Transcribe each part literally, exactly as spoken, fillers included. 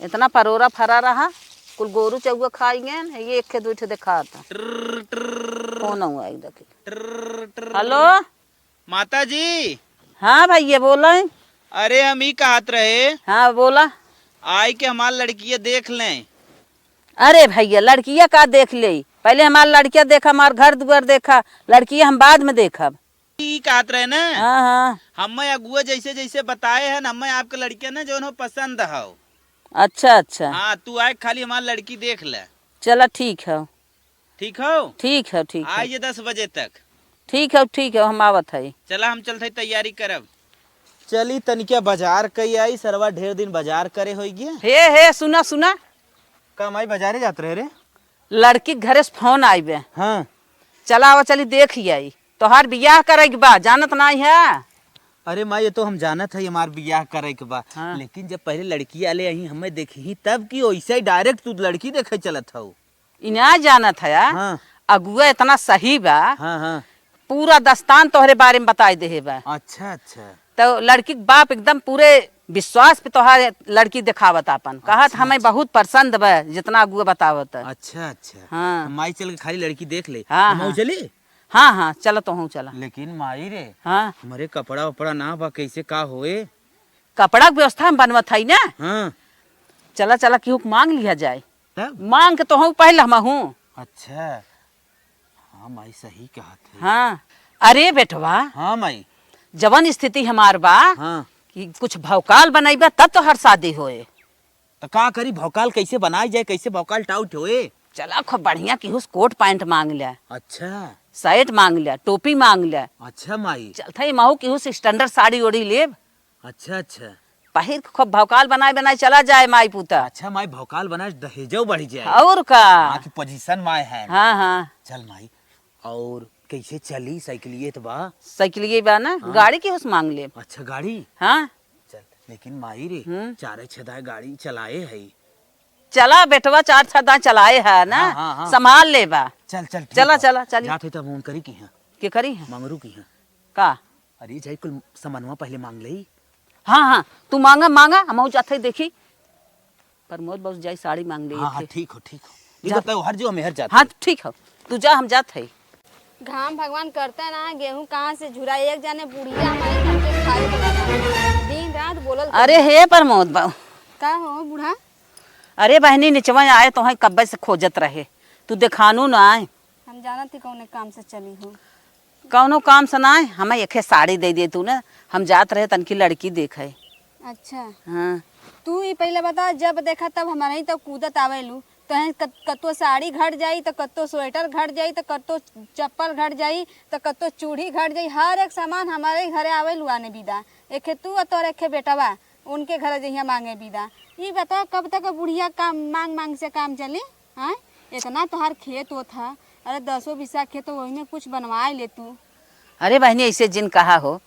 इतना परोरा फरा रहा, कुल गोरू चउआ खाई गएन, ये एक ठे दुइ ठे देखात। फोन हुआ एक देखी। हेलो। माता जी। हाँ भइया, बोलें। अरे, हम ई कहत रहे। हाँ, बोला। आइ के हमार लड़किया देख लें। अरे भइया, लड़किया का देख लेई? पहिले हमार लड़किया देखा, हमार घर दुआर देखा, लड़किया हम बाद में देखब। ई कहत रहे ना। हाँ, हाँ। हमें अगुआ जैसे जैसे बताए हैं, हमें आपके लड़किया ना जौन हो पसंद हो। अच्छा, अच्छा। हाँ, तू आइ खाली हमार लड़की देख ले। चला, ठीक है। ठीक हो? ठीक है, ठीक है। आइए दस बजे तक। ठीक है, ठीक है, हम आवत है। चला, हम चलत है, तैयारी करब। चली, तनिका बाजार कई आई, सरवा ढेर दिन बाजार करे होई गया। हे, हे, सुना, सुना। का माई, बाजारे जात रहे रे? लड़की के घरे से फोन आइबे। हाँ। चला, आवा, चली, देख ही आई। तोहार बियाह करे के बा, जानत नाई है? अरे माई, ये तो हम जानत है, हमार बियाह करे के बा। हाँ। लेकिन जब पहिले लड़की आले आई, हमें देखी तब कि ओइसे direct तू लड़की देखे चलत हऊ। ई ना जानत है, हाँ। अगुआ इतना सही बा, हाँ, हाँ। पूरा दस्तान तोहरे बारे में बताई देहे बा। अच्छा, अच्छा। तो लड़की के बाप एकदम पूरे विश्वास पे तोहार लड़की देखावत आपन। कहत, अच्छा, हमें अच्छा। बहुत पसंद बा, जितना अगुआ बतावत। अच्छा, अच्छा। हाँ। माई चल के खाली लड़की देख ले। हाँ, हम हाँ। चली? हाँ, हाँ, चला, तोहूँ चला। लेकिन माई रे, हाँ। हमरे कपड़ा वपड़ा ना बा, कैसे का होए? कपड़ा के व्यवस्था हम बनवत हई ना। हाँ। चला, चला, केहू के मांग लिया जाए। तब? मांग के तोहूँ पहले हम हूँ। अच्छा। हाँ माई, सही कहत है। हाँ। अरे बेटवा। हाँ माई। जवन स्थिति हमार बा, हाँ। कि कुछ भौकाल बनइबा तब तोहार शादी होए। त का करी, भौकाल कैसे बनाई जाए, कैसे भौकाल टाउट होए? चला, खूब बढ़िया केहू से कोट पैंट मांग ले। अच्छा। शर्ट मांग ले, टोपी मांग ले। अच्छा माई। चलत हई महू केहू से standard साड़ी ओढ़ी लेब। अच्छा, अच्छा। पहिर के खूब भौकाल बनाए बनाए चला जाए माई पूता। अच्छा माई, भौकाल बनाए दहेजो बढ़ जाए। और का? हाँ, कि position माए है। हाँ, हाँ। चल माई, और कैसे चली? साइकिलिए त बा। साइकिलिए बा ना, हाँ। गाड़ी केहू से मांग लेब। अच्छा, गाड़ी? हाँ। चल, लेकिन माई रे, हम्म। चारे छदाए गाड़ी चलाए है। चला बेटवा, चार छदाए चलाए है ना, हाँ, हाँ, हाँ। संभाल लेबा। चल, चल, ठीक चला, बा। चला, चली। जात है तब फोन करी की हाँ। के करी है? मंगरू की हाँ। का? अरे, जाई कुल सामानवा पहले मांग लेई। हाँ, हाँ, तू मांगा, मांगा, हम जात है देखी। प्रमोद बाबू जाई साड़ी मांग ले हाँ, हाँ, थे। ठीक हो, ठीक हो। जा। ये बताओ, हर जो हम हर जात हाँ, है। ठीक हो, तू जा, हम जात है। घाम भगवान करता ना, गेहूं कहाँ से झुराई। एक जाने बुढ़िया हमारे घर के खाए वाला ना, दिन रात बोलल अरे करता। हे प्रमोद बाबू। का हो बूढ़ा? अरे बहनी, निचवा आए तो हैं, कब्बे से खोजत रहे, तू देखानू ना आए। हम जानत ही कौने काम से चली हो। कौनो काम से ना आए, हमें एखे साड़ी दे दे तू ना, हम जात रहे तनकी लड़की देखे। अच्छा। हाँ। तू ही पहले बता, जब देखा तब हमारे ही तो कूदत आवेलू। तोहे कत-, कत्तो साड़ी घट जाई, तो कत्तो स्वेटर घट जाई, तो कत्तो चप्पल घट जाई, तो कत्तो चूड़ी घट जाई, हर एक सामान हमारे ही घरे आवेलू आने बिदा। एखे तू और तोर एखे बेटवा, उनके घरे जइहा मांगे बिदा। ई बताओ, कब तक बुढ़िया काम मांग मांग से काम चली? हाँ, इतना तोहार खेत होत है, अरे दसो बीसा खेत, वही में कुछ बनवाए ले तू। अरे बहनी, ऐसे जिन कहा हो,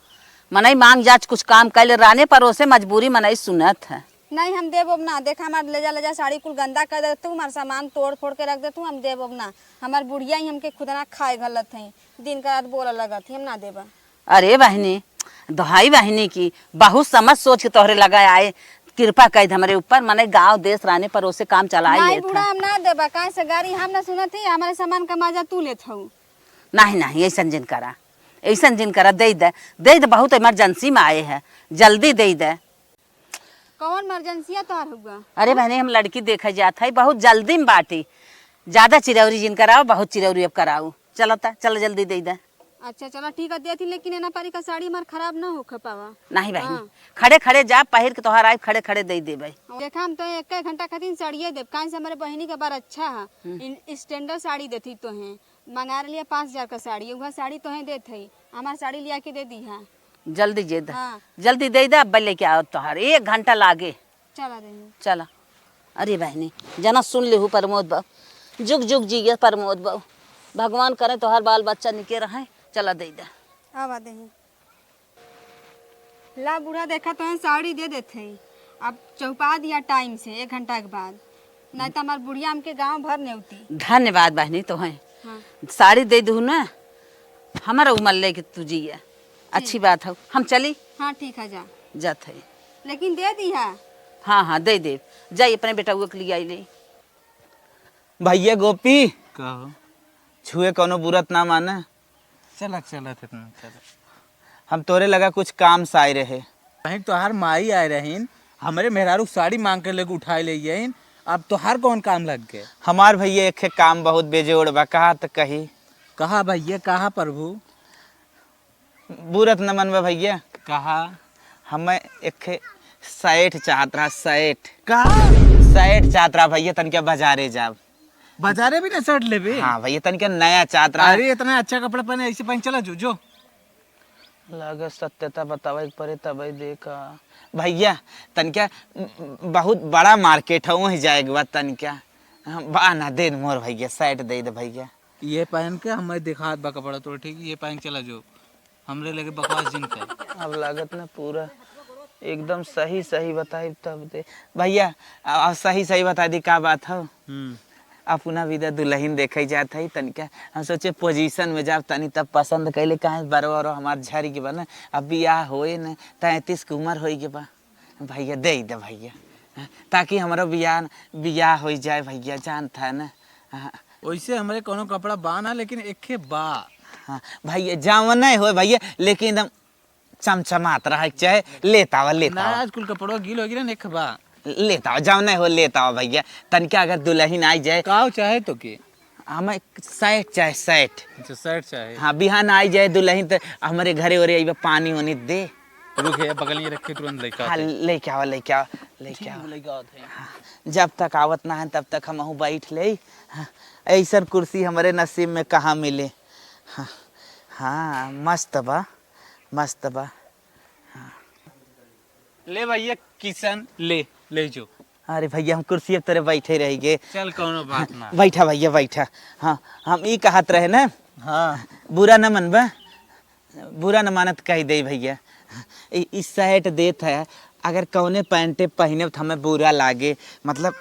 मनई मांग जाच कुछ काम कर ले, राने परोसे मजबूरी मनई सुनत है। नहीं, हम देब ओब ना, देखा हमार ले जा, ले जा साड़ी कुल गंदा कर दे तू, हमार सामान तोड़ फोड़ के रख दे तू, हम देब ओब ना। हमार बुढ़िया ही हमके खुदना खाए घलत है, दिन का रात बोला लगत है, हम ना देबा। अरे बहनी, दोहाई बहनी की, बहुत समझ सोच के तोहरे लगा आए, कृपा कइ दे हमरे ऊपर, मने गाँव देश राने परोसे काम चलाए नहीं लेत बूढ़ा, है। हम ना देबा, काहे से गारी हम ना सुनत ही, हमारे सामान का मजा तू लेत हऊ। नहीं, नहीं, ऐसन जिन करा, ऐसन जिन करा, दे दे, दे दे, बहुत emergency में आए है, जल्दी दे दे। कौन emergency है तोहर हुआ? अरे बहनी, हम लड़की देखे जात है, बहुत जल्दी में बाटी, ज्यादा चिरौरी जिन कराओ, बहुत चिरौरी अब कराओ, चलता, चल जल्दी दे दे। अच्छा, चला ठीक है, देती, लेकिन एना पारी का साड़ी हमार खराब ना होखे पावा। नहीं बहिनी, हाँ। खड़े खड़े जा, पहिर के तोहार आइब, खड़े खड़े दे देबै। देखा, हम तो एक, एक घंटा खातिर साड़िए देब, काहे से हमारे बहिनी के बार अच्छा है, हम्म। इन-, standard साड़ी देती तो हैं, मंगा लिया पाँच हजार का साड़ी, वह साड़ी तो हैं देत है, हमार साड़ी लिया के दे दी है। जल्दी जे द-, हाँ। जल्दी दे दे, अब लेके आओ तोहार, एक घंटा लागे। चला देही। चला। अरे बहिनी, जना सुन लेहु प्रमोद बाबू, जुग जुग जिया प्रमोद बाबू, भगवान करे तोहार बाल बच्चा निके रहे, चला दे दे। आवा देही। ला बूढ़ा, देखा तोहे साड़ी दे देत है, अब चौपा दिया time से एक घंटा के बाद, नहीं तो हमार बुढ़िया हमके गाँव भर नेवती। धन्यवाद बहिनी तोहे। हाँ। साड़ी दे दू ना, हमारा उमर लेके तू जिया। अच्छी बात है, हम चली? हाँ, ठीक है, जा। जात है। लेकिन दे दिहा। हाँ, हाँ, दे दे। जाई अपने बेटउआ के लिए आई ले। भैया गोपी, का हो? छुए कौनो बुरत ना माने। चला, चला, इतना चला। हम तोरे लगा कुछ काम से आए रहे। कहीं तोहार माई आए रहीन, हमरे मेहरारू साड़ी मांग के लेके उठाए ले आइन। अब तोहार कौन काम लग गए? हमार भैया एक काम बहुत बेजोड़ बा, कहा त कही। कहा भैया, कहा प्रभु? बुरत न मनबा भैया। कहा? हमें एक सेट चाहत रहा, सेट। का? सेट चाहत रहा भैया, तनिका बाजारे जाब। बाजारे भी ना सेट लेबे? हाँ भैया, तनिका नया चाहत रहा। अरे, इतना अच्छा कपड़ा पहने, ऐसे पहन चला जो, जो। लगे सत्यता बतावे के पड़े तबे देखा। भैया, तनिका बहुत बड़ा मार्केट है, वहीं जाए के बाद तनिका। हाँ, बा ना, दे दे मोर भैया, सेट दे दे भैया। ये पहन के हमें दिखात बा कपड़ा तो ठीक, ये पहन चला जो। हमरे लगे बकवास जिन कर। अब लागत ना पूरा एकदम सही सही बताई तब दे। भैया, अब सही सही बता दी का बात हो? हम्म। अपना विदा दुल्हन देखे जात है तनिका। हम सोचे पोजीशन में जाब तनी तब पसंद कैले, काहे बरो बरो हमार झरी के बा ना। अब बियाह होए न, तैंतीस के उम्र होई के बा। भैया दे दे भैया, ताकि हमारा बियाह, बियाह हो जाए भैया, जानता है ना। हाँ। वैसे हमरे कोनो कपड़ा बा ना, लेकिन एखे बा। हाँ भैया, जावन नहीं हो भैया, लेकिन एकदम चमचमात रहे के चाहे। लेता आवा, लेता ना, आवा। आज कुल कपड़वा गील हो गया ना, एखे बा। लेता आवा, जावन नहीं हो, लेता आवा भैया। तनिका अगर दुल्हन आई जाए। का चाहे तो के? हमें सेट चाहे, सेट। अच्छा, सेट चाहे। हाँ, बिहान आई जाए दुल्हन तो हमारे घरे ओरे अइबा, पानी वानी दे। रुक, ये बगल में रख के तुरंत लेके हाँ, आते हैं। लेके आवा, लेके आवा, लेके ठीक आवा। है, लेके आते हैं। हाँ, जब तक आवत ना है तब तक हम अहू बैठ ले। हाँ, ऐसन कुर्सी हमारे नसीब में कहाँ मिले। हाँ, हाँ, मस्त बा, मस्त बा। हाँ। ले भैया किशन, ले, ले जो। अरे भैया, हम कुर्सी तरे बैठे रह गए। चल, कौनो बात ना। बैठा भैया, बैठा। हाँ, हम ई कहत रहे ना। हाँ। बुरा न मनबा, बुरा न मानत कह दे भैया। ई, ई सेट देत है, अगर कौने पैंटे पहिने त हमें बुरा लागे, मतलब,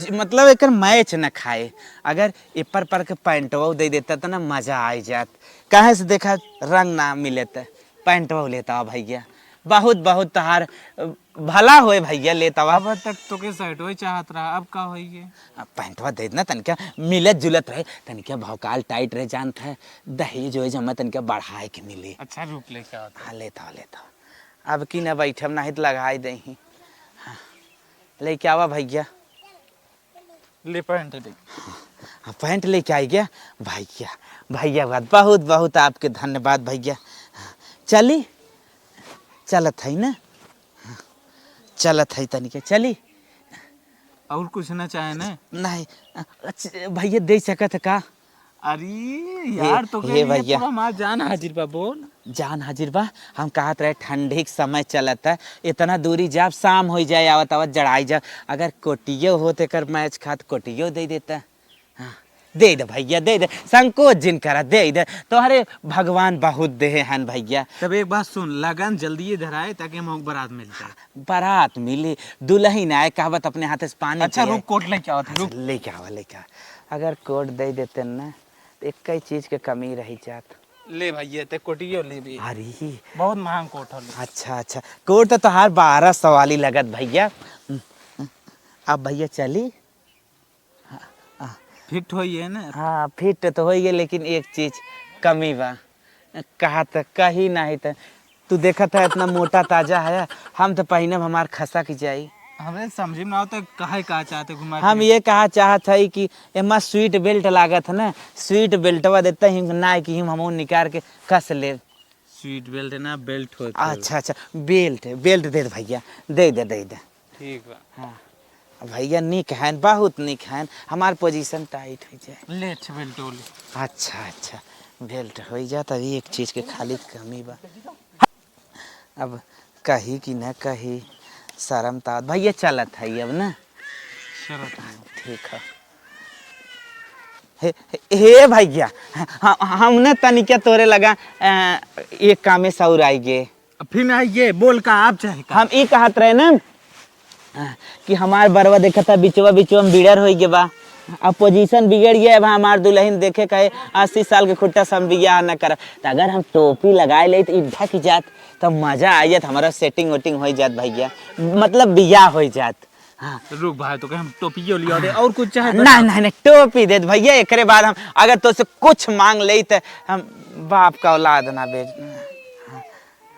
ज-, मतलब एकर मैच न खाए। अगर एपर पर के पैंटवा दे देता त ना मजा आ जात। काहे से देखा, रंग ना मिले त पैंटवा लेता भैया। बहुत, बहुत तहार, अ, भला होए भैया, लेता हुआ। अब तक तो के सेट वही चाहत रहा, अब का होई ये? अब पैंटवा दे देना, तनिका मिलत जुलत रहे, तनिका भौकाल टाइट रहे, जानत है, दहेज वहेज हमें तनिका बढ़ाए के मिले। अच्छा, रुक, लेके आवत है। हाँ, लेता हुआ, लेता हुआ। अब की ना बैठब, नहीं तो लगाई दे ही। हाँ, लेके आवा भैया। ले पैंट दे। हाँ, पैंट लेके आई गया भैया। भैया बात बहुत, बहुत आपके धन्यवाद भैया। चली, चलत है ना? चलत है तनिके, चली। और कुछ ना चाहे ना? नहीं, अच्छा, भैया दे सकत है का? अरे हे, यार, तो के हे लिए भैया। पूरा हमार जान हाजिर बा, बोल। जान हाजिर बा। हम कहत रहे ठंडी के समय चलत है, इतना दूरी जाब, शाम हो जाए, आवत आवत जड़ाई जाब। अगर कोटियो होत एकर मैच खात, कोटियो दे देता। हाँ, दे दे भैया, दे दे, संकोच जिन करा, दे दे। तोहरे भगवान बहुत देहे हन भैया। तब एक बात सुन, लगन जल्दी धराए ताकि हम बारात मिल जाए। बारात मिली, दुल्हन आए, कहबत अपने हाथे से पानी अच्छा, पियाए। रुक, कोट लेके आवत है, अच्छा, रुक। लेके आवा, लेके आवा। अगर कोट दे देते ना, तो एक कई चीज के कमी रही जात। ले भैया, ते कोटियो ले भी। अरे। बहुत महंग कोट हो ले। अच्छा, अच्छा, कोट तो तोहार बारह सौ वाली लगत भैया। अब भैया चली? हाँ, हाँ। फिट होई है ना? हाँ, फिट तो होई है, लेकिन एक चीज कमी बा। कहा त कही नाही त तू देखत है इतना मोटा ताजा है, हम तो पहिनब हमार खसक जाई। हमें समझ में ना आवत काहे कहा चाहते घुमा हम के? ये कहा चाहत है कि एमा सीट बेल्ट लागत है ना, सीट बेल्टवा देते ही ना कि हम हमहू निकाल के कस ले। सीट बेल्ट ना, बेल्ट होत है। अच्छा, अच्छा, बेल्ट, बेल्ट दे दे भैया, दे दे, दे दे। ठीक बा। हाँ। भैया निक हैन, बहुत निक हैन, हमार पोजीशन टाइट हो जाए। ले, अच्छा, बेल्ट हो ले। अच्छा, अच्छा, बेल्ट हो जात, अभी एक चीज के खाली कमी बा। अब कही कि न कही, शर्म त आवत। भैया चलत है अब ना? चलत है। ठीक है। हे, हे, हे भैया, ह-, ह-, हम न तनिका तोरे लगा, अ, एक कामे सौर आई गे। अब फिर आई गे, बोल का आप चाहे का? हम ई कहत रहे ना, अ, कि हमार बरवा देखत है बिचवा बिचवा में बिड़र होई गे बा। अब पोजीशन बिगड़ गया। अब हमार दुलहिन देखे कहे अस्सी साल के खुट्टा से हम बियाह न करब। त अगर हम टोपी लगाए लेई त ई ढक जात, त मजा आ जात, हमारा सेटिंग वेटिंग होइ जात भइया, मतलब बियाह होइ जात। हाँ। रुक भाई, तो कहे हम टोपियो लिया दे और कुछ चाहे बता। नहीं, नहीं, नहीं, टोपी देत भइया। एकरे बाद हम अगर तोसे कुछ मांग लेई त हम बाप का औलाद ना बेच।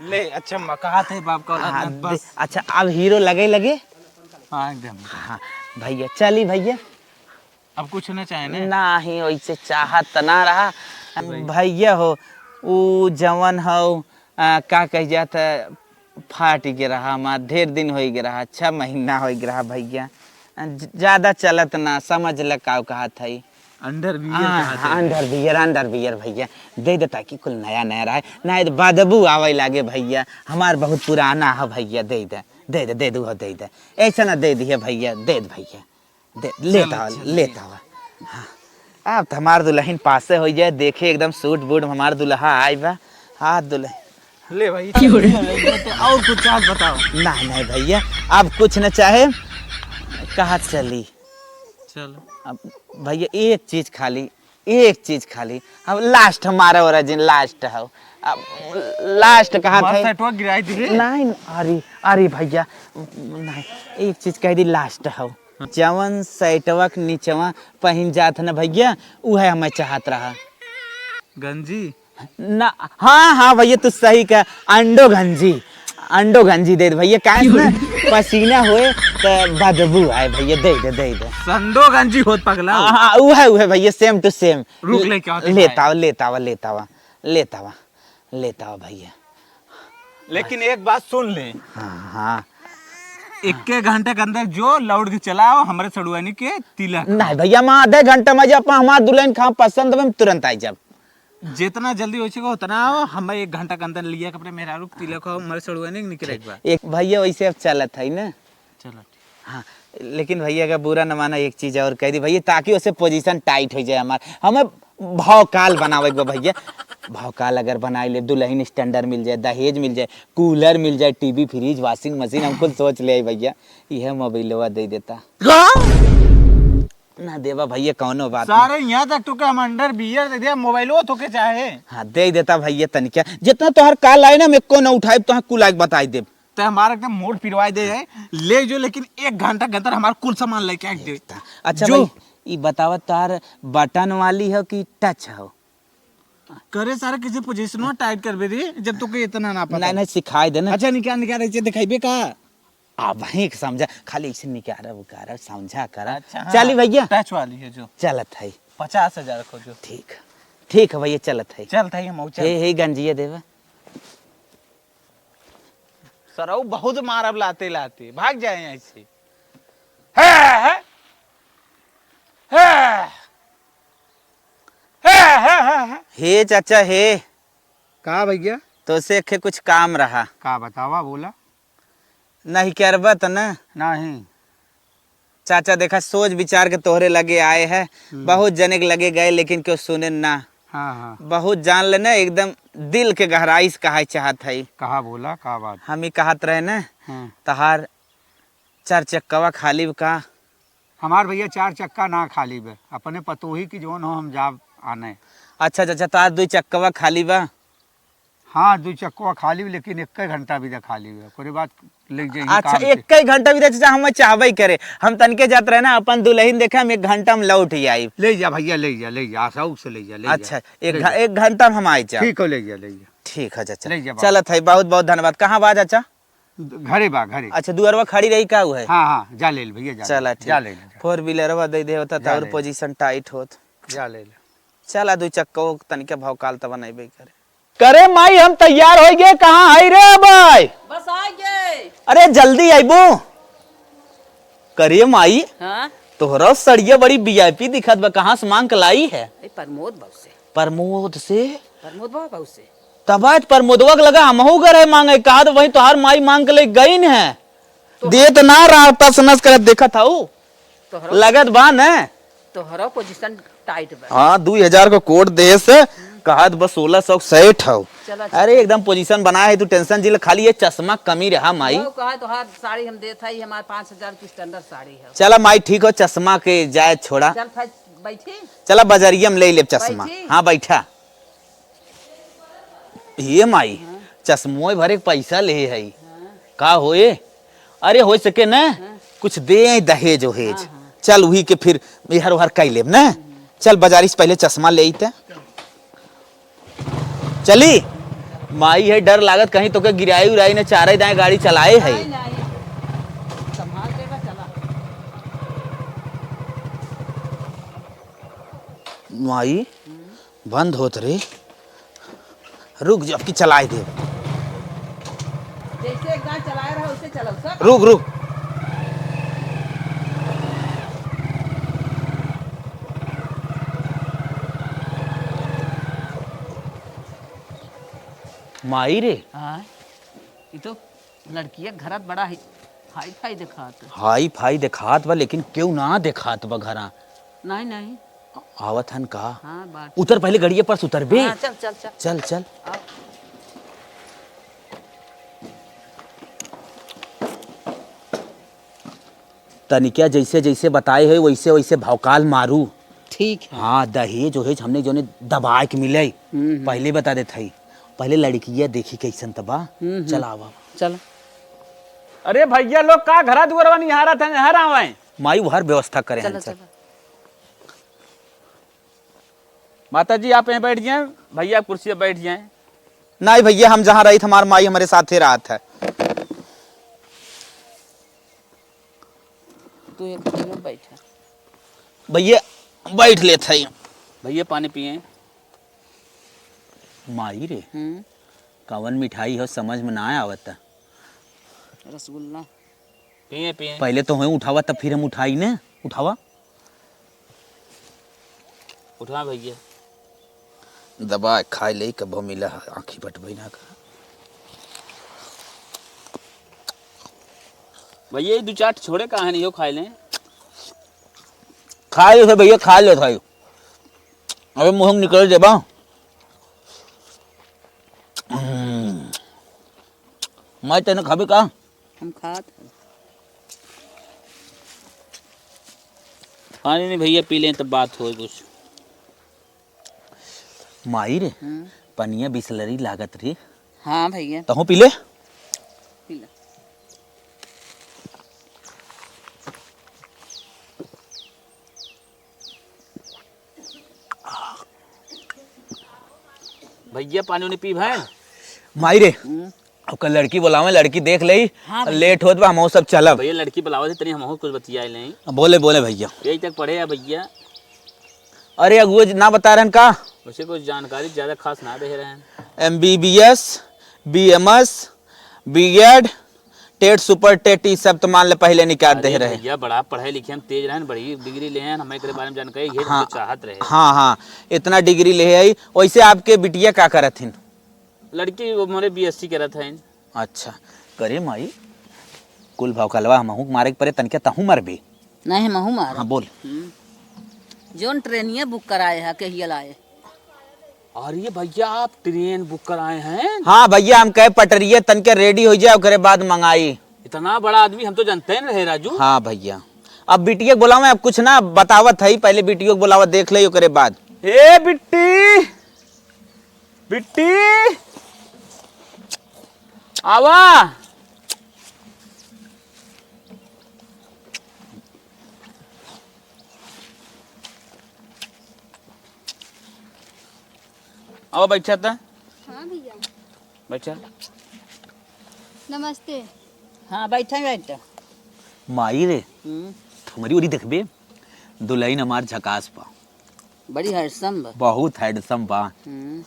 ले, अच्छा, म-, कहा थे बाप का औलाद हाँ, ना, दे-, बस। अच्छा, अब हीरो लगे लगे। हाँ, एकदम। हाँ, भइया, चली भइया। अब कुछ ना चाहे ना? नाही, वैसे चाहत त ना रहा। भाई। भइया हो, उ जवन हो, आ, का कह जात, फाट के रहा हमार, ढेर दिन होइ गए रहा, छह महीना होइ गए रहा भइया। ज-, ज्यादा चलत ना, समझ ल का कहत है। अंडरवियर हाँ, कहत हाँ, है। अंडरवियर, अंडरवियर भइया, दे दे ताकि कुल नया नया रहे, ना तो बदबू आवे लागे भइया, हमार बहुत पुराना है भइया, दे दे, दे दे, दे दू, दे दे, ऐसा ना दे दिए भइया, दे दे भइया, दे, लेत चलो, आवा, चलो, लेत ले। आवा। हाँ, अब तो हमार दुलहिन पासे होइ जाए, देखे एकदम सूट बूट में हमार दुलहा आइ बा, हाँ दुलहिन। ले भाई, चलो, ले, ले, ले, तो और कुछ चाहत बताओ। नहीं, नहीं भइया, अब कुछ न चाहे, कहा चली? चलो। अब भइया एक चीज खाली, एक चीज खाली, अब लास्ट हमारा ओरिजिन लास्ट हो। अब लास्ट कहा हमार था? सेटवा गिराई दिए। नहीं, अरे, अरे भइया, नहीं, एक चीज कह दी, लास्ट हो। जवन सेटवा के नीचवा पहिन जात है ना भइया, उहे हमें चाहत रहा। गंजी? ना, हाँ, हाँ भइया, तू सही कह, अंडो गंजी, अंडो गंजी दे दे भइया, काहे से ना पसीना होए त बदबू आए भइया, दे दे, दे दे। संडो गंजी होत पगला। हाँ, हाँ, उहे, उहे भइया, same to same। रुक, लेके आओ, लेत आवा, लेत आवा, लेत आवा, लेत आवा, लेत आवा भइया। लेकिन एक बात सुन ले। हाँ, हाँ। इक्के घंटे के अंदर जो लौट के चलाओ, हमरे सड़ुआनी के तिलक। नहीं भइया, हम आधे घंटे में जब हमार दुलहिन कहाँ पसंद में तुरंत आई जब। जितना जल्दी होइ सके उतना आओ, हम एक घंटा के अंदर लिया के अपने मेहरारू के तिलक हो, हमरे सड़ुआनी के निकले एक बार। एक भइया वैसे अब चलत है ना। चलो, ठीक। हाँ, लेकिन भइया का बुरा न माना, एक चीज और कह दी भइया, ताकि उसे पोजीशन टाइट होइ जाए हमार। हमें भौकाल बनावे के बा भइया। भौकाल अगर बनाई ले, दुलहिन स्टैंडर मिल जाए, दहेज मिल जाए, कूलर मिल जाए, टीवी, फ्रिज, वाशिंग मशीन, हम कुल सोच ले आई भइया, इहे मोबाइलवा दे देता। का? ना देवा भइया, कौनो बात सारे नहीं। यहाँ तक तोके हम अंडरवियर दे दिया, मोबाइलो तोके चाहे। हाँ, दे देता भइया तनिका। जितना तोहर काल आए ना, हम एको ना उठाइब, तोहर कुल आके बताई देब। ते हमारा एकदम मूड पिरवाए दे है, ले जो, लेकिन एक घंटा के अंदर हमार कुल सामान लेके आ दे। अच्छा जो भाई, ई बतावा, तोहर बटन वाली हो कि टच हो? करे सारे, कैसे पोजीशनो टाइट करबे रे, जब तोके इतना ना पता। नहीं, नहीं, सिखाई दे ना। अच्छा, निकाल, निकाल, ऐसे दिखाइबे का? अब वहीं के समझा, खाली ऐसे निकारा उकारा, समझा करा। अच्छा, हाँ, चली भइया। टच वाली है जो। चलत है। पचास हजार खोजो। ठीक, ठीक है भइया, चलत है। चलत है, हम चल। हे, हे, गंजिया देवा। सरऊ बहुत मारब लाते लाते, भाग जाए ऐसे। हे, हे, हे, हे, हे, हे, हे। हे चाचा, हे। का भइया? तोसे एक कुछ काम रहा। का बतावा, बोला। नहीं करबा त ना? नहीं। चाचा, देखा, सोच विचार के तोहरे लगे आए हैं, हम्म। बहुत जने के लगे गए, लेकिन केहू सुने ना। हाँ, हाँ। बहुत जान लेना, एकदम दिल के गहराई से कहा चाहत है। कहा, बोला, का बात? हम ही कहत रहे ना, हाँ। तहार चार चक्कवा खाली बा का? हमार भइया चार चक्का ना खाली बा, अपने पतोही की जौन हो हम जाब आने। अच्छा, अच्छा, तहार दुई चक्कवा खाली बा? हाँ, दुई चक्कवा खाली बा, लेकिन एक घंटा भी खाली बा, ओकरे बाद ले जाइए अच्छा, काम से। एक घंटा भी चाचा, हम चाहबे करे, हम तनके जात रहे ना, अपन दुलहिन देखे, हम एक घंटा में लौट ही आई। ले जा भइया, ले जा, ले जा, शौक से ले जा, ले जा, अच्छा, एक ले घ-, जा। एक घंटा में हम आई जा। ठीक हो, ले जा, ले जा। ठीक है चाचा, ले जा बाबा। चलत है, बहुत बहुत धन्यवाद। कहाँ बा चाचा? घरे बा, घरे। अच्छा, दुअरवा खड़ी रही का उ है? हाँ, हाँ, जा ले ले भइया, जा ले चला, ले, ठीक। जा ले ले, जा। फोर व्हीलरवा दे दे होता ले तो और ले। पोजीशन टाइट होत। जा ले ले। चला, दू चक्को तनिके भौकाल त बनैबे करे। करे माई, हम तैयार होइ गए, कहाँ है रे भाई? बस आ गए। अरे जल्दी आइबू। करे माई, हाँ? तोहरा सड़िया बड़ी वीआईपी दिखत बा, कहाँ से मांग के लाई है? ए, प्रमोद बाबू से। प्रमोद से? प्रमोद बाबू से। तब आज प्रमोदवा के लगा हमहू गए रहे मांगे, कहा तो वहीं तोहार माई मांग के ले गई न है। तो देत ना रहा, तस नस करत देखत हऊ। तोहरो लगत बा न। तोहरो पोजीशन टाइट बा। हाँ, दुई हजार को कोट दे से, कहत बस सोलह सौ सेठ हौ। चला, चला। अरे एकदम position बनाए है तू, tension जिल, खाली ये चश्मा कमी रहा माई। वो कहा तोहार साड़ी हम देत हई, हमार पाँच हजार की standard साड़ी है। चला माई ठीक हो, चश्मा के जाए छोड़ा। चल भाई बैठी। चला बजरिया में ले लेब चश्मा। बैठी। हाँ बैठा। ये माई, हाँ। चश्मोए भरे के पैसा ले है। हाँ। का होए? अरे हो सके न, हाँ। कुछ दे आई दहेज ओहेज। हाँ, हाँ। चल उही के फिर इहर उहर कई लेब न। हम्म। चल बजारी से पहले चश्मा ले आई ते। चली? माई है, डर लागत कहीं तोके गिराई उराई न, चारे दाएं गाड़ी चलाए है। नहीं, नहीं। संभाल के बा, चला। माई, हम्म। बंद होत रे। रुक जा, अब की चलाए दे। जैसे एक दाएं चलाए रहा, वैसे चलाओ, सब। रुक, रुक। माई रे। हाँ, ई तो लड़किया घरात बड़ा ही हाई फाई देखात। हाई फाई देखात बा, लेकिन केहू ना देखात बा घरा। नहीं, नहीं। आवत हन का? हाँ, बात। उतर पहले गड़िया पर से उतर बे। हाँ, चल, चल, चल। चल, चल। आओ। तनिका जैसे जैसे बताए है, वैसे वैसे भौकाल मारू। ठीक है। हाँ, दहेज ओहेज हमने जोने दबाए के मिले। हम्म, हम्म। पहले बता देत हई, पहले लड़किया देखी कैसन त बा। हम्म, हम्म। चल आवा। चल। अरे भैया लोग का घरा दुआरवा निहारत हैं, हर आवे। माई, वो हर व्यवस्था करे चलो, हैं, चल। चलो। माता जी, आप यहीं बैठ जाएं, भैया, आप कुर्सी पे बैठ जाएं। नहीं भैया, हम जहाँ रहित, हमार माई हमरे साथे रहत है। तू एक जगह बैठा। भैया, बैठ लेत है। भैया, पानी पिए। माई रे, हम्म। कवन मिठाई हो, समझ में ना आवत। रसगुल्ला। पिए, पिए। पहले तो हमें उठावा, तब फिर हम उठाई ने। उठावा। उठा भैया। दबा खाए ले, कबो मिला है, आँखी बटबे ना कर। भैया, ये दो चार छोड़े काहे नहीं हो, खाए लें। खा ले से भैया, खा ले था। अबे मुँह में निकल देबा। हम्म। मैं तेने खाबे का? हम खात हन। पानी नहीं भैया, पी लें तब बात होए कुछ। माई रे, हम्म। पनिया बिसलरी लागत रे। हाँ भैया। तहूँ पी ले। पी ले। भैया, पानी उनी पीब है? माई रे, हम्म। ओकर लड़की बोलावे, लड़की देख लेई, हाँ भैया। लेट होत बा, हमहू सब चलब। भैया, लड़की बोलावत है, तनी हमहू कुछ बतियाए लें। बोले, बोले भैया। यही तक पढ़े है भैया। अरे, अगुआ जी ना बता रहन का? वैसे कुछ जानकारी ज्यादा खास ना दे रहन। MBBS, BMS, BEd, TET, super TET, ई सब तो मान ले पहले निकाल दे अरे रहे। भैया, बड़ा पढ़े लिखे हम तेज रहन, बड़ी डिग्री ले हैं, हमें एकरे बारे में जानकारी, ये हाँ, तो चाहत रहे। हाँ, हाँ, इतना डिग्री ले है। वैसे आपके बिटिया का करत हिन? लड़की वो मोरे बीएससी करत है। अच्छा, करे माई, कुल भौकलवा हमहू के मारे के परे, तनिका तहू मरबे। नहीं, हमहू मारब। हाँ, बोल। हम्म। जोन ट्रेनिया बुक कराए है, कहिया लाए? अरे भैया, आप ट्रेन बुक कराए हैं? हाँ भैया, हम कहे पटरिया तनिका रेडी हो जाए, ओकरे बाद मंगाई। इतना बड़ा आदमी हम तो जानते ही नहीं रहे, राजू। हाँ भैया, अब बिटिया के बोलावे, अब कुछ ना बतावत है, पहले बिटिया के बोलावा, देख ले ओकरे बाद। ए बिट्टी, बिट्टी, आवा। आवा, बैठा था। हाँ भैया। बैठा। नमस्ते। हाँ, बैठा, बैठा। माई रे, हम्म। हमरी ओरी देखबे, दुल्हन हमार झकास बा। बड़ी handsome बा। बहुत handsome बा। हम्म।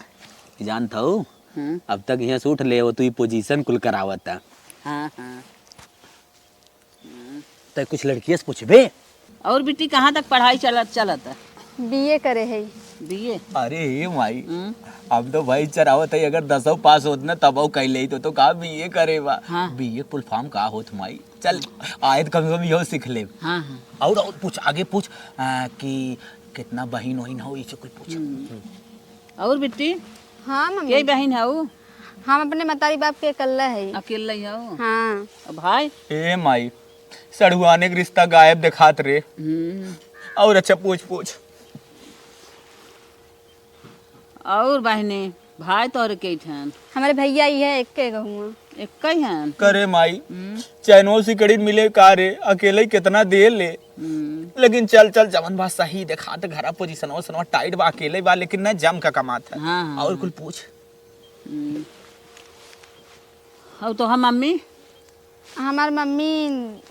जानत हऊ, हम्म। अब तक यहाँ से उठ ले हो, तू ई position कुल करावत है। हाँ, हाँ। हम्म। तै कुछ लड़किया से पूछबे? और बिट्टी, कहाँ तक पढ़ाई चलत, चलत है? बीए करे है। बीए? अरे हे माई, हम्म। हम तो भाई चरावत है, अगर दसों पास होत ना तब कह ले तो, तो का बीए करे बा? हाँ। बीए full form का होत माई? चल, आए तो कम से कम इहो सीख ले। हाँ, हाँ। और, और पूछ, आगे पूछ, आ, कि कितना बहिन वहिन हो, इसे कुछ पूछ। हम्म। हम्म। और बिट्टी? हाँ, मम्मी। के बहिन हऊ? हम अपने मतारी बाप के अकेला है। अकेला ही हऊ? हाँ। अब भाई? ए माई, सढ़ुआने के रिश्ता गायब देखात रे। हम्म। और अच्छा पूछ, पूछ। और बहिनी, भाई तोहरे के ठन? हमरे भैया ही है, एक्के गो हुआ। एक्के ही हन? करे माई, हम्म। चैनो सिकड़ी मिले का रे, अकेले ही कितना दे ले। हम्म। लेकिन चल, चल, जवन बा सही देखात, घरा पोजीशनवा, सनवा टाइट बा, अकेले बा, लेकिन न जम का कमात है। हाँ, हाँ, और हाँ। कुल पूछ। हम्म। और तोहार मम्मी? हमार मम्मी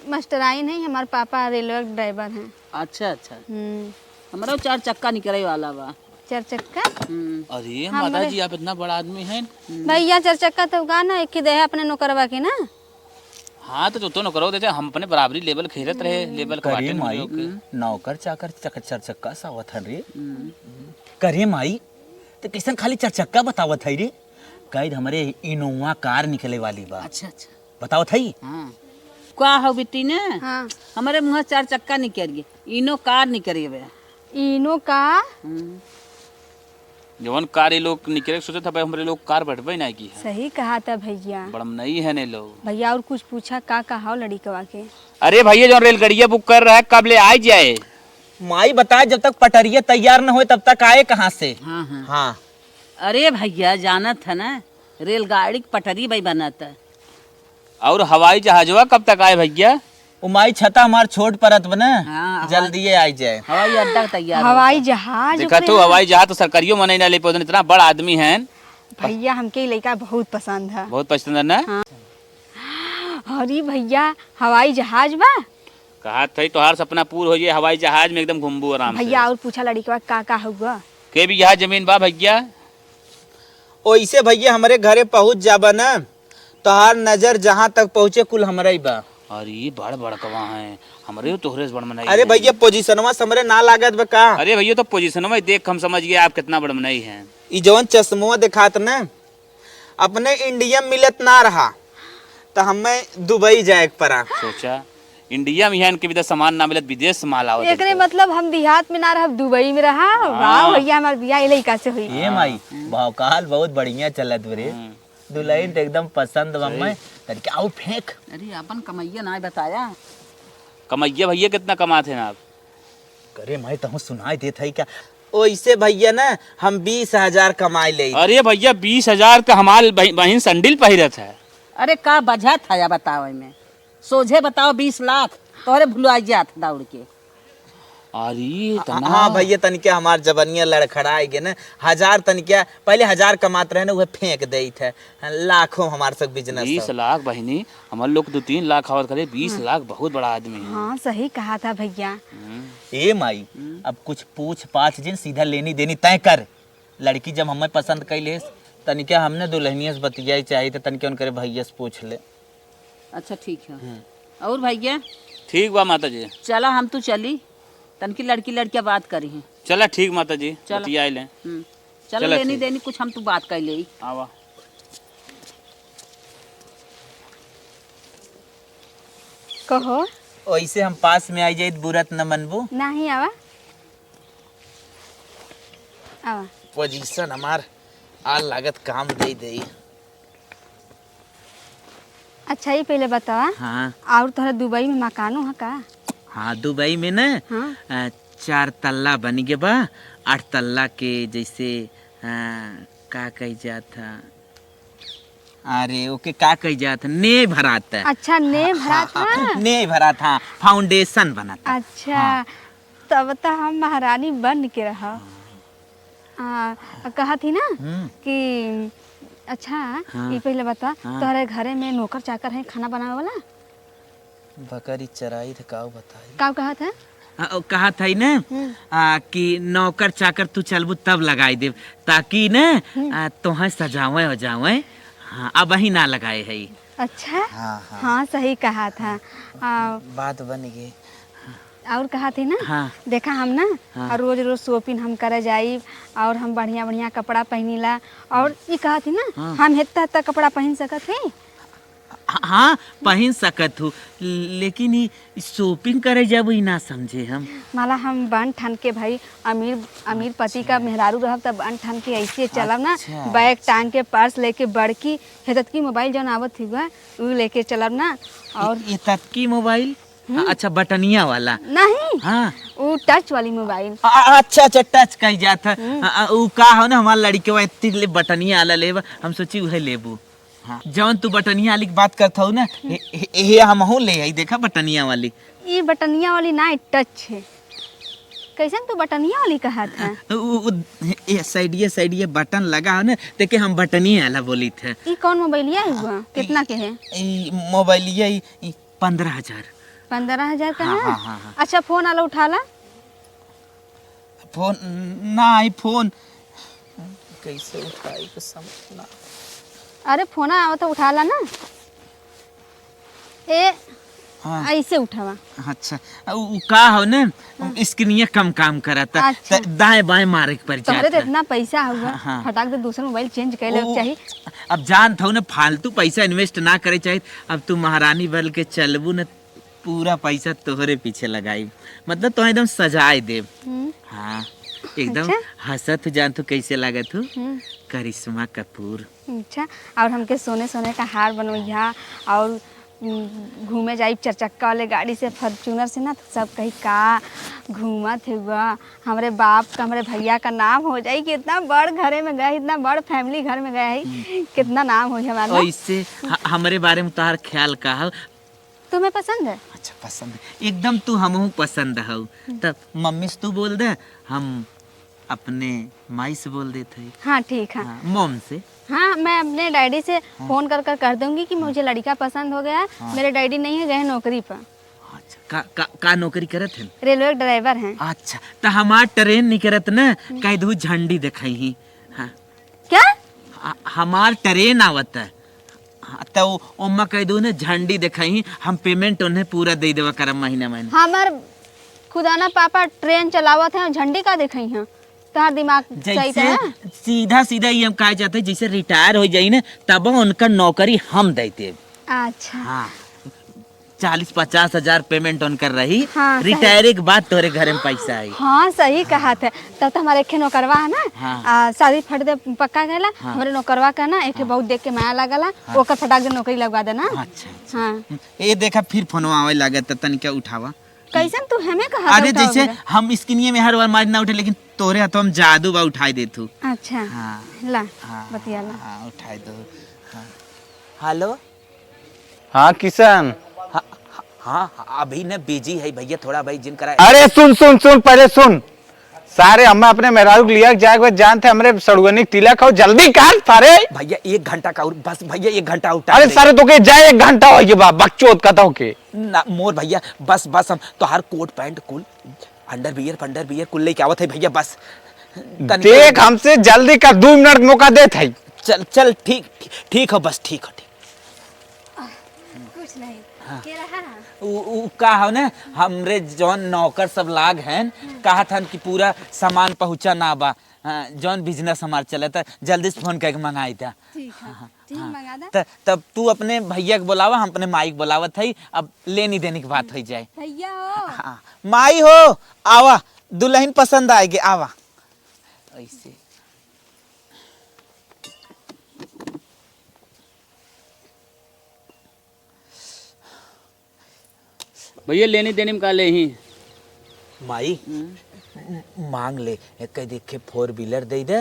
मास्टराइन है, हमार पापा रेलवे के ड्राइवर हैं। अच्छा, अच्छा। हम्म। हमरो चार चक्का निकरे वाला बा। चार चक्का? हम्म। अरे, हमरे माता जी, आप इतना बड़ा आदमी हैं। हम्म। भैया, चार चक्का तो का ना, एक ही दे है अपने नौकरवा के ना। हाँ, तो जो तो नौकरवा देते, हम अपने बराबरी लेवल खेलत रहे, हम्म। लेवल करे कबाटे में माई, होके। हम्म। नौकर चाकर चक-, चार चक्का सावत हन रे। हम्म। करे माई, तो कैसन खाली चार चक्का बतावत है रे? कैद हमरे इनोवा कार निकले वाली बा। अच्छा, अच्छा। बतावत हई? हाँ। का हो बिट्टी ने? हाँ। हमरे मुँह चार चक्का निकल गए, इनो कार निकल गए। इनो का? हम्म। जवन कार ये लोग निकले सोचत हवे, हमरे लोग कार बैठबे ना की है। सही कहा था भैया। बड़मनई है ने लोग। भैया और कुछ पूछा, का कहा हो लड़िकवा के? अरे भैया, जौन रेलगड़िया बुक कर रहा है, कब ले आइ जाए? माई बताए, जब तक पटरिया तैयार न होए, तब तक आए कहाँ से? हाँ, हाँ। हाँ। अरे भैया, जानत है ना, रेलगाड़ी के पटरी भाई बनत है। और हवाई जहाजवा कब तक आए भैया? ओ माई, छता हमार छोट परत बने, हाँ, हवाई जल्दिए आइ जाए। हवाई अड्डा तैयार हवाई होता। जहाज देखा ओकरे तो, यहाँ। हवाई जहाज तो सरकारियों मनई ना ले पावत, इतना बड़ा आदमी है। भैया, हमके ई लइका बहुत पसंद है। बहुत पसंद है ना? हाँ। अरे भैया, हवाई जहाज बा? कहा थई तोहार सपना पूर हो जाए, हवाई जहाज में एकदम घूमबू आराम से। भैया, और पूछा लड़िकवा का का हुआ? के बीघा जमीन बा भैया? ओइसे भैया, हमरे घरे पहुँच जाबा ना, तोहार नजर जहाँ तक पहुँचे, कुल हमरे ही बा। अरे, बड़ बड़कवा हैं, हमरे तोहरे से बड़ मनई अरे हैं। भैया, पोजीशनवा से हमरे ना लागत बा का? अरे भैया, तो पोजीशनवा ही देख हम समझ गए आप कितना बड़ मनई हैं। ई जवन चश्मवा देखात ना, अपने इंडिया में मिलत ना रहा, तो हमें दुबई जाए के पड़ा। सोचा, इंडिया में यहाँ इनके विदा सामान ना मिलत, विदेश से माल आवत एकरे इनके। मतलब हम देहात में ना रहब, दुबई में रहब। हाँ। वाह भैया, हमार बियाह ए लइका से होई। ए माई, हाँ। भौकाल बहुत बढ़िया चलत बा रे। हम्म। दुल्हन तो एकदम पसंद बा सही। मैं। तनिका आउ फेंक। अरे, अपन कमैया ना बताया। कमैया भैया कितना कमात हैं आप? करे माई, तहूँ सुनाई देत है क्या? ओइसे भैया ना, हम बीस हजार कमाई ले। अरे भैया, बीस हजार का हमार बहि-, बहिन संडिल पहिरत है। अरे का बजत है या बताओ एमे? सोझे बताओ, बीस लाख तोहरे भुलुआइ जात दौड़ के। अरे, हाँ, इतना? हाँ भैया, तनिके हमार जबनिया लड़खड़ाइ गे ना। हजार तनिके, पहले हजार कमात रहे ना, उहे फेंक देत है। लाखों हमार सब बिजनेस बीस सब। लाख बहिनी, हमार लोग दो तीन लाख आवत करे, बीस लाख बहुत बड़ा आदमी है। हाँ, सही कहा था भैया। हम्म। ए माई, हम्म। अब कुछ पूछ पाछ जिन, सीधा लेनी देनी तय कर। लड़की जब हमें पसंद कइ लेस, तनिके हमने दुल्हनिया से बतियाई चाही, तो तनिके उनकरे भैया से पूछ ले। अच्छा, ठीक है। हम्म। और भैया? ठीक बा माता जी। चला, हम तो चली, तनकी लड़की लड़किया बात करी हैं। चला, ठीक माता जी, चला। बतियाई लें। हम्म। चला, चला, लेनी ठीक। देनी कुछ हम तू बात कर ले। आवा। कहो। ओइसे हम पास में आई जाइत, बुरा त न मनबू? नहीं, आवा। आवा। पोजीशन हमार आल लागत काम दे दे। अच्छा, ई पहिले बतावा, हाँ। और तोहरा दुबई में मकानो है का? हाँ, दुबई में न, हाँ। अ, चार तल्ला बन गे बा, आठ तल्ला के जैसे, अ, का कही जात है? अरे, ओके का कही जात है? नेह भरात है। अच्छा, नेह हाँ, भरात हाँ, है? नेह भरात, हाँ, foundation बनत है। अच्छा, हाँ। तब त हम महारानी बन के रहब। हाँ। आ, कहत ही ना हम्म। कि अच्छा, हाँ। ई पहिले बता, हाँ। तोहरे घरे में नौकर चाकर है खाना बनावे वाला? बकरी चराई त काऊ बताई। काऊ कहत है? आ, ओ, कहत है ना, हम्म। आ, कि नौकर चाकर तू चलबू तब लगाई देब, ताकि ना, हम्म। आ, तोहे सजावे हो जावे। हाँ, अबही ना लगाए है। अच्छा? हाँ, हाँ। हाँ, सही कहत है। आ, बात बन गई। और कहत ही ना, हाँ। देखा हम ना, हाँ। और रोज रोज shopping हम करे जाई, और हम बढ़िया बढ़िया कपड़ा पहनीला, और ई कहत ही ना, हाँ। हम हेत्ता हेत्ता कपड़ा पहन सकत ही? हाँ, हाँ, पहिन सकत हू, लेकिन ई shopping करे जाबू, ई ना समझे हम। माला हम बन ठन के भाई, अमीर, अमीर पति का अच्छा। मेहरारू रहब, तब बन ठन के ऐसे चलब ना, अच्छा। Bag टांग के, purse लेके, बड़की हेततकी mobile जौन आवत हुआ, उ लेके चलब ना। और ए-, एततकी mobile? हम्म। अच्छा, बटनिया वाला। नहीं। हाँ। उ touch वाली mobile। आ, आ, अच्छा, अच्छा, touch कही जात है। हम्म। आ, आ, उ का हो ना, हमार लड़के एततकी ले बटनिया वाला लेबा, हम सोची उहे लेबू। हाँ, जौन तू बटनिया वाली के बात करत हऊ ना, हम्म। ए, ए, ए, हमहू ले आई, देखा बटनिया वाली। ई बटनिया वाली ना, touch है। कैसन तू बटनिया वाली कहत है? उ, उ, ए, साइडिया, साइडिया बटन लगा हो ना, तेके हम बटनिया वाला बोलित है। ई कौन मोबाइलिया है हुआ? आ, कितना ई, के है? ई मोबाइलिया ई, ई पन्द्रह हजार। पन्द्रह हजार का हाँ, है? हाँ, हाँ, हाँ। अच्छा, फोन आला उठाला। फोन ना आई, फोन कैसे उठाई के समझ ना। अरे, फोन आवत तो उठाला ना। ए, हाँ। ऐसे उठावा। अच्छा, उ, उ का हो ना, हाँ। Screen कम काम करता, अच्छा। त दाएं बाएं मारे के पड़ तोहरे जात तो है। इतना पैसा हुआ, हाँ, हाँ। फटाक से दूसरा mobile change कर ले ओ, चाहिए। अब जानत हो ना, फालतू पैसा invest ना करे चाहिए। अब तू महारानी बन के चलबू ना, पूरा पैसा तोहरे पीछे लगाई, मतलब तोहे एकदम सजाए देब। हम्म। हाँ, एकदम अच्छा। हंसत हो, जानत हो कैसे लागत हो? हम्म। करिश्मा कपूर। अच्छा, और हमके सोने सोने का हार बनवैया, और, हम्म, घूमे जाई चार चक्का वाले गाड़ी से, Fortuner से ना, तो सब कही का घूमत हुआ, हमरे बाप का, हमरे भैया का नाम हो जाई कि इतना बड़ घरे में गया, इतना बड़ family घर में गया है, हम्म। कितना नाम होई हमारा ना। ऐसे ह-, हमरे बारे में तोहार ख्याल का है? तुम्हें पसंद है? अच्छा, पसंद है। एकदम तू हमहू पसंद हऊ। हम्म। तब मम्मी से तू बोल दे, हम अपने माई से बोल देत हई। हाँ, ठीक है। हाँ, mom से। हाँ, मैं अपने daddy से हाँ। फोन कर कर कह दूंगी कि मुझे लड़का पसंद हो गया है, हाँ। मेरे daddy नहीं है, गए नौकरी पर। अच्छा, का, का, का नौकरी करत हैं? रेलवे के driver हैं। अच्छा, त हमार train निकरत न, हम्म। कह दू झंडी दिखाई ही। हाँ। क्या? ह-, हमार train आवत है। हाँ, त ओ-, ओम्मा कह दू न, झंडी दिखाई, हम payment उन्हें पूरा दे देवा करब महीना महीना। हमार खुदाना पापा train चलावत हैं, झंडी का दिखाई हैं? तोहार दिमाग सही जैसे है? सीधा सीधा ये हम कहा चाहते हैं, जैसे retire हो जाई न, तब उनका नौकरी हम दे देब। अच्छा। हाँ। चालीस पचास हजार payment उनकर रही, हाँ, सही। Retire के बाद तोहरे घरे में पैसा आई। हाँ, सही कहत है। तब तो हमारे एक ठे नौकरवा है ना, हाँ। आ, शादी फट दे पक्का कहला, हाँ। हमरे नौकरवा का ना, एक ठे हाँ। बहुत देख के माया लागला, हाँ। ओकर फटाक दे नौकरी लगवा देना। अच्छा, अच्छा। हाँ। ए देखा, फिर फोनवा आवे लागत, त तनिका उठावा। कैसन तू हमें कहा अरे, जैसे हम स्किनिये में हर बार मार ना उठे, लेकिन तोरे हाथों में जादू बा, उठाई दे तू। अच्छा। हाँ। ला, हाँ, बतिया ला। हाँ, उठाई दो। हाँ। Hello। हाँ, किशन। हाँ, हाँ, हाँ, अभी न busy है भैया, थोड़ा भाई जिन करा। अरे सुन, सुन, सुन, पहले सुन। सारे हमें अपने मेहरारू के लिया जाए के बाद जानते हमरे सड़ुअनी के तिलक हो, जल्दी कर सारे। भैया एक घंटा का और, बस भैया एक घंटा और time अरे दे। सारे तो के जाए एक घंटा हो गया बा, बकचोद का तो के। ना मोर भैया, बस, बस हम तोहार coat pant कुल, underwear, underwear कुल लेके आवत है भैया, बस। तनिक देख, हमसे जल्दी कर, दो मिनट मौका देत है। चल, चल, ठीक, ठीक, ठीक हो, बस ठीक हो, ठीक। कुछ नहीं। हाँ। के रहा? उ, उ का हो ने, हमरे जौन नौकर सब लाग हैं, हाँ। कहत हन कि पूरा सामान पहुँचा ना बा। हाँ, जौन business हमार चलत है, जल्दी से फोन करके मंगाई दा। ठीक है, हाँ, ठीक, हाँ। मंगा दा। त-, तब तू अपने भैया के बोलावा, हम अपने माई के बोलावत हई, अब लेनी देनी की बात हो जाए। भैया हो। हाँ, माई हो, आवा, दुल्हन पसंद आएगी, आवा। ऐसे। भैया, लेनी देनी में का लेही? माई, हम्म। म-, मांग ले, कह दे के four wheeler दे दे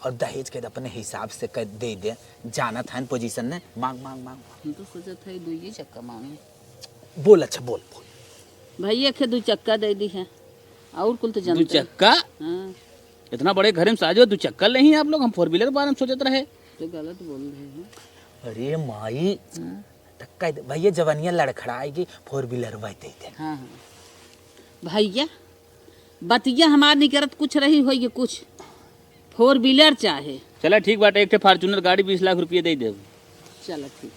और दहेज के अपने हिसाब से कर दे दे। जानत हन position ने, मांग, मांग, मांग। हम तो सोचत है दुइये चक्का मांगे। बोल, अच्छा, बोल, बोल। भैया के दू चक्का दे दी है, और कुल तो दू जानते हैं। चक्का? हाँ। इतना बड़े घर में साजो, दू चक्का लेही आप लोग, हम four wheeler के बारे में सोचत रहे। तो गलत बोल रहे हैं। अरे माई, हाँ। त कह दे, भैया जवनिया लड़खड़ाएगी, four wheeler वह दे दे। हाँ, हाँ। भैया, बतिया हमार निकरत कुछ रही होई, ये कुछ four wheeler चाहे। चला ठीक बाटे, एक ठे Fortuner गाड़ी बीस लाख रुपये दे देब। चला ठीक।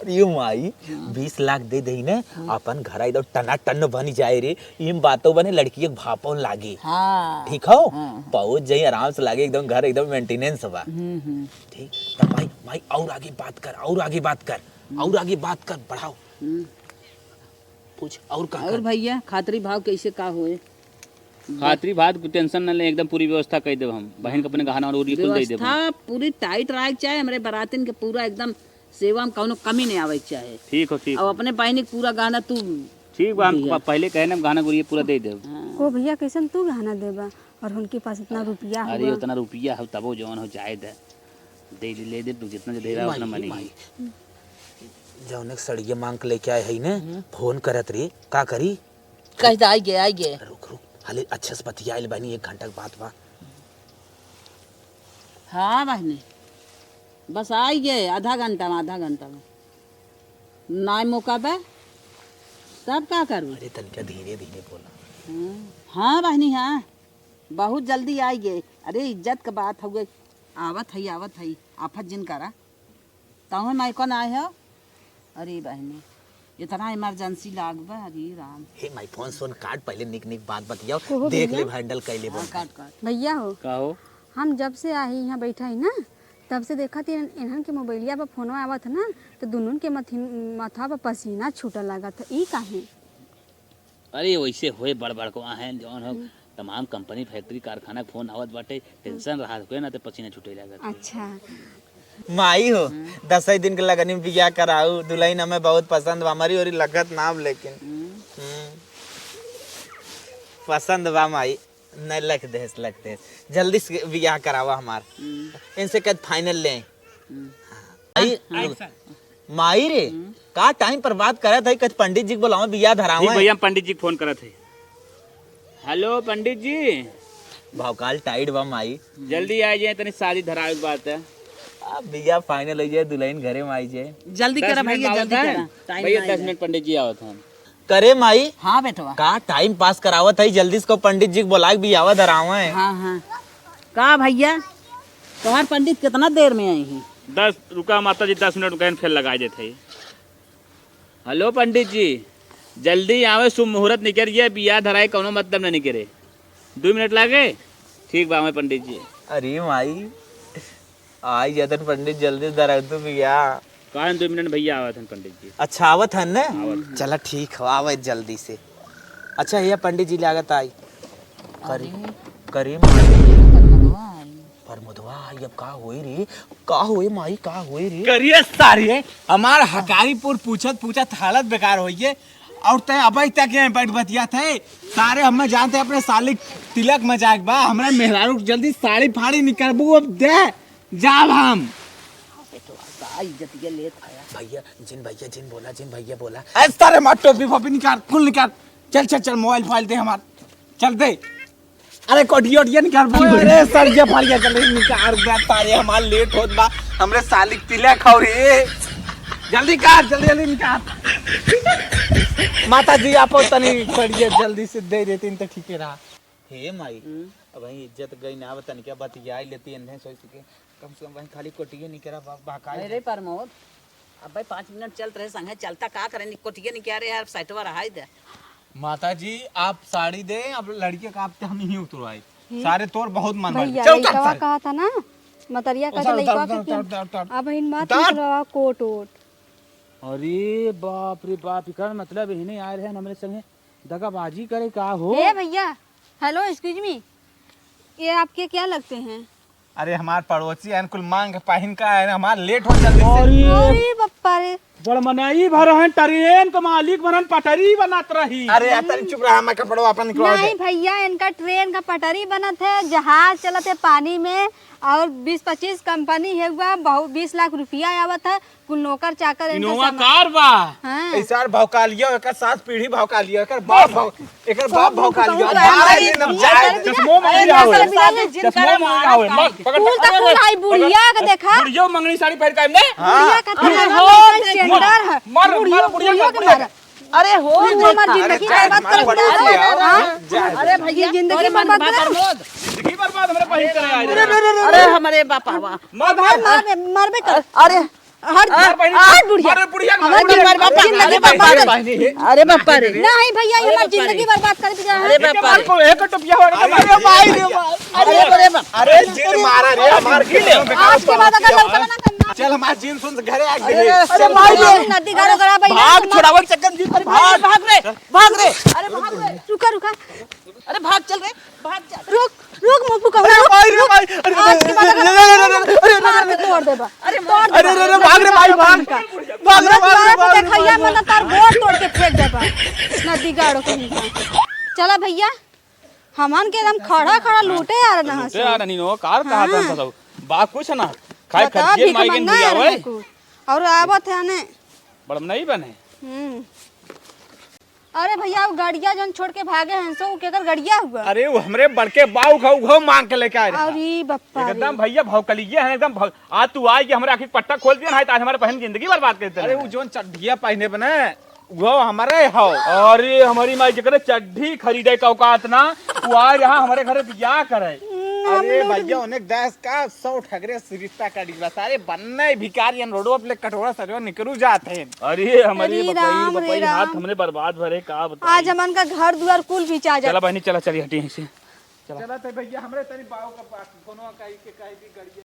ये माई, हाँ। बीस लाख दे दही ने, हाँ। अपन घर एकदम टनाटन बन जाए रे। इम बातों बने लड़की एक भापन लागे। हाँ। ठीक हो? हाँ, हाँ। पहुँच जाई आराम से, लागे एकदम घर एकदम maintenance बा। हम्म, हम्म। ठीक। तब माई, माई और आगे बात कर, और आगे बात कर, हम्म। और आगे बात कर, बढ़ाओ। हम्म। पूछ, और का और कर? भैया, खातरी भाव कैसे का होए? खातरी भाव के tension न ले, एकदम पूरी व्यवस्था कर देब हम। बहिन के अपने गहना और गुरिया कुल दे देब हम। व्यवस्था पूरी tight रहे के चाहे, हमरे बरातिन के पूरा एकदम सेवा में कौनो कमी नहीं आवे के चाहे। ठीक हो, ठीक और हो। अपने बहिनी के पूरा गहना तू ठीक बा, हम दिया। प-, पहले कहे ना, हम गहना गुरिया पूरा दे देब। हाँ। ओ भैया, कैसन तू गहना देबा और उनके पास इतना रुपया अरे, हुआ? उतना रुपया हो तबो जवन हो जाए दे, दे ले, ले दे तू, जितना जे दे रहा माई, उतना मनी। माई। जौन एक सड़िया मांग के लेके आए है ने, हम्म। फोन करत रही, का करी? कह दे, आई गए, आई गए। रुक, रुक, हाले अच्छे से बतियाइल बानी, एक घंटा के बात बा। हाँ बहिनी, बस आई गए, आधा घंटा में, आधा घंटा में। नाय मौका बा, तब का करू? अरे तनिका धीरे, धीरे बोला। हाँ, हाँ बहिनी, हाँ, बहुत जल्दी आई गए। अरे इज्जत के बात हुए, आवत है, आवत है, आफत जिन करा। तहुए माई कौन आए हो? अरे बहिनी, इतना emergency लाग बा, अरे राम। हे माई, फोन सोन काट, पहले निक निक बात बतियाओ, ओहो देख भैया। ले handle कर ले हाँ, बोल। काट, काट। भैया हो, का हो? हम जब से आई यहाँ बैठा ही ना, तब से देखा थी इन-, इन्हन के मोबाइलिया पर फोनवा आवत है ना, तो दुनों के मथी-, माथा पर पसीना छूटे लागत है, ई काहे? अरे वैसे होए बड़ बड़ को आहन जौन हो, हम्म। तमाम company, factory, कारखाना के फोन आवत बाटे, हम्म। Tension रहा कोई ना तो पसीना छूटे लागत। अच्छा। माई हो, हम्म। दसई दिन के लगनी में बियाह कराऊ, दुल्हन हमें बहुत पसंद बा, हमारी ओरी लगत नाम लेकिन। हम्म। हम्म। पसंद बा माई, नहीं लख देस, लख देस। जल्दी से बियाह करावा हमार। हम्म। इनसे कद final ले। हम्म। आई, हाँ, हाँ। माई रे, हम्म। का time पर बात करत है, कद पंडित जी के बुलावा, बियाह धरावा ठीक है। भैया, हम पंडित जी के फोन करत है। Hello पंडित जी। भावकाल tight बा माई। जल्दी आ जाए, तनी शादी धरावे के बात है। अब बियाह final हो जाए, दुल्हन घरे में आई जाए। जल्दी दस करा मिनट भैया, में आवत जल्दी है। करा, time भैया, ना दस आइला। मिनट पंडित जी आवत हैं। करे माई। हाँ बेटवा। का time pass करावत है, जल्दी से को पंडित जी के बुला के बियाह धरावा है। हाँ, हाँ। का भैया, तोहार पंडित कितना देर में आई हैं? दस, रुका माता जी, दस मिनट उनका फेर लगा देते हैं। Hello पंडित जी, जल्दी आवे, शुभ मुहूर्त निकल गया, बियाह धराए कौनो मतलब नहीं निकले। दो मिनट लागे? ठीक बा, आवे पंडित जी। अरे माई, आई जातन पंडित, जल्दी धरा तू बियाह। काहे दो मिनट भैया, आवत हन पंडित जी। अच्छा, आवत हन ने? आवत हन। चला ठीक हो, आवे जल्दी से। अच्छा, ये पंडित जी लागत आई। करी, अरे। करी माई। परमोदवा आई। परमोदवा आई, अब का होई रे? का होई माई, का होई रे? करिए सारे, हमार हकारीपुर पूछत पूछत हालत बेकार होई है। और तय अबे तक यहाँ बैठ बतियात है। सारे हमें जानते अपने साली तिलक में जाए के बा, हमरा मेहरारू के जल्दी साड़ी फाड़ी निकलबू अब दे। जाब हम। बेटवा, का इज्जतिया लेत है? भैया, जिन भैया, जिन बोला, जिन भैया बोला। ए, सारे मार टोपी फोपी निकाल, कुल निकाल। चल, चल, चल, मोबाइल फाइल दे हमार। चल दे। अरे, कोटिया ओटिया निकाल, बोल। अरे, सड़िया फड़िया चल रही, निकाल बे, सारे हमार लेट होत बा। हमरे साली के तिलक हो रे। जल्दी काट, जल्दी, जल्दी निकाल। माता जी, आप तनी सड़िया जल्दी से दे देती तो ठीक रहा। हे माई, हम्म। अब वहीं इज्जत गई ना, अब तनिका बतिया लेती, इन्हें सोच के कम से कम वहीं खाली कोटिये निकरा बा-, बहकाई अरे दे। प्रमोद, अबे पाँच मिनट चलत रहे संगे, चलता का करे, नि-, कोटिये निकरा रहे यार, साइटवा रहाई दे। माता जी, आप साड़ी दे, अब लड़के का आप हम ही उतरवाई। हम्म। सारे तोर बहुत मन भैया, मार चल उतर लइकवा सारे। कहा था ना, मतरिया कहा था उतर, लइकवा उतर, के उतर, कि उतर, उतर। अब इन मत उतर। निकलवा कोट ओट। अरे बाप रे बाप, इकर मतलब इन्हें आए रहे हमरे संगे दगाबाजी करे का हो? ए भैया, hello, excuse me, ये आपके क्या लगते हैं? अरे हमार पड़ोसी हैं, कुल मांग के पहिन का है, हमार लेट हो जल्दी से। अरे अरे बप्पा रे। बड़ मनई भर हैं, ट्रेन के मालिक भर हैं, पटरी बनत रही। अरे यार, तनी चुप रहा, मैं कपड़वा अपन निकलवा दे। नहीं भैया, इनका ट्रेन का पटरी बनत है, जहाज चलत है पानी में, और बीस पच्चीस कंपनी है हुआ, बहुत बीस लाख रुपया आवत है, कुल नौकर चाकर इनका इनोवा सामान। कार बा। हाँ। ऐसा भौकालिया, एकर सात पीढ़ी भौकालिया, एकर बाप भौ-, एकर बाप भौकालिया, बारह दिन अब जाए। चश्मो मंगनी आवे। चश्मो मंगनी आवे। मत पकड़, कुल पकड़, तो कुल आई, बुढ़िया के देखा। बुढ़ियो मंगनी साड़ी पहन के आइम ने। हाँ। बुढ़िया का अरे तो हो, एकदम स्टैंडर्ड है। मार, मार, बुढ़ियो, बुढ़िया बुढ़ियो के मार। मार। अरे हो, अरे हमार जिंदगी बर्बाद कर दिया। हाँ? अरे भैया, जिंदगी बर्बाद कर। जिंदगी बर्बाद हमरे बहिन करे आए। अरे, अरे, अरे, अरे, हमारे बाप आवा। मार, मार, मार। मार, मारबे कर। अरे, हट, अरे बहिनी, हट बुढ़िया। अरे बुढ़िया, हमार बुढ़िया, जिंदगी अरे बर्बाद कर, बहिनी, अरे बाप रे। नहीं भैया, ये अरे हमार बाप रे। जिंदगी बर्बाद कर दिया है। अरे बाप रे। एक टोपिया हो, अरे भाई रे भाई। अरे बाप रे बाप। अरे जिन मारा रे, हमार के आज के बाद अगर लड़का ना करना। चल हमार जींस उन्स घरे आ गए। अरे भाई रे। नदी गाड़ो गड़ा भाई। भाग, छोड़ावल चक्कर जीत, भाग। भाग रे, भाग रे। अरे भाग रे। रुका, रुका। अरे भाग चल रे, भाग चल। रुक, रुक, मत रुका, अरे रुक, भाई रे रुक। भाई, अरे आज के बाद अगर अरे, अरे, अरे, अरे, अरे, मार के तोड़ देबा। अरे तोड़ अरे, देबा। अरे, अरे, भाग रे भाई, भाग। भाग रे, भाग रे, भाग रे, देखा, भाग या रे। मतलब तार गोड़ तोड़ के फेंक देबा। नदी गाड़ो कहीं का। चला भैया, हमन के एकदम खड़ा खड़ा लूटे आ रहा ना लूटे आ रहा नी नो, कार कहा था हाँ। सब। बा कुछ ना। खाए बताओ, खर्चिए भीख माई के मंगा भैया आ रहे ओए। कुछ। और आवत है ने। बड़म नहीं बने। हम्म। अरे भैया, वो गड़िया जौन छोड़ के भागे हैं सो, वो केकर गड़िया हुआ? अरे वो हमरे बड़के बाऊ का उघो मांग के लेके आए रहे। अरे बप्पा रे। एकदम भैया भौकलिए हैं एकदम भौ-, आज तू आई के हमरे आँखी के पट्टा खोल दिया ना, तो आज हमारे बहन जिंदगी बर्बाद कर देते अरे हैं। वो जौन चड्ढिया पहने बने वो हमरे हो। अरे हमारी माई जकरे चड्ढी खरीदे का औकात ना, वो आ रहा हमारे घरे बियाह करे। हम्म, अरे हमने भैया उन्हें दस का सौ ठगरे रिश्ता कर दिया सारे बन्ने भिखारी रोडवा पे कटोरा सजवा निकरू जात हैं। अरे हमारी हरे बपई, राम, हरे बपई हाथ राम। हमने बर्बाद भरे का बता। आज हमन का घर दुआर कुल बिचा जात। चला बहनी चला चली हटी यहीं से। चला। चला तो भैया हमरे तनी बाऊ का पास कोनो कही के कही दी गड़िया।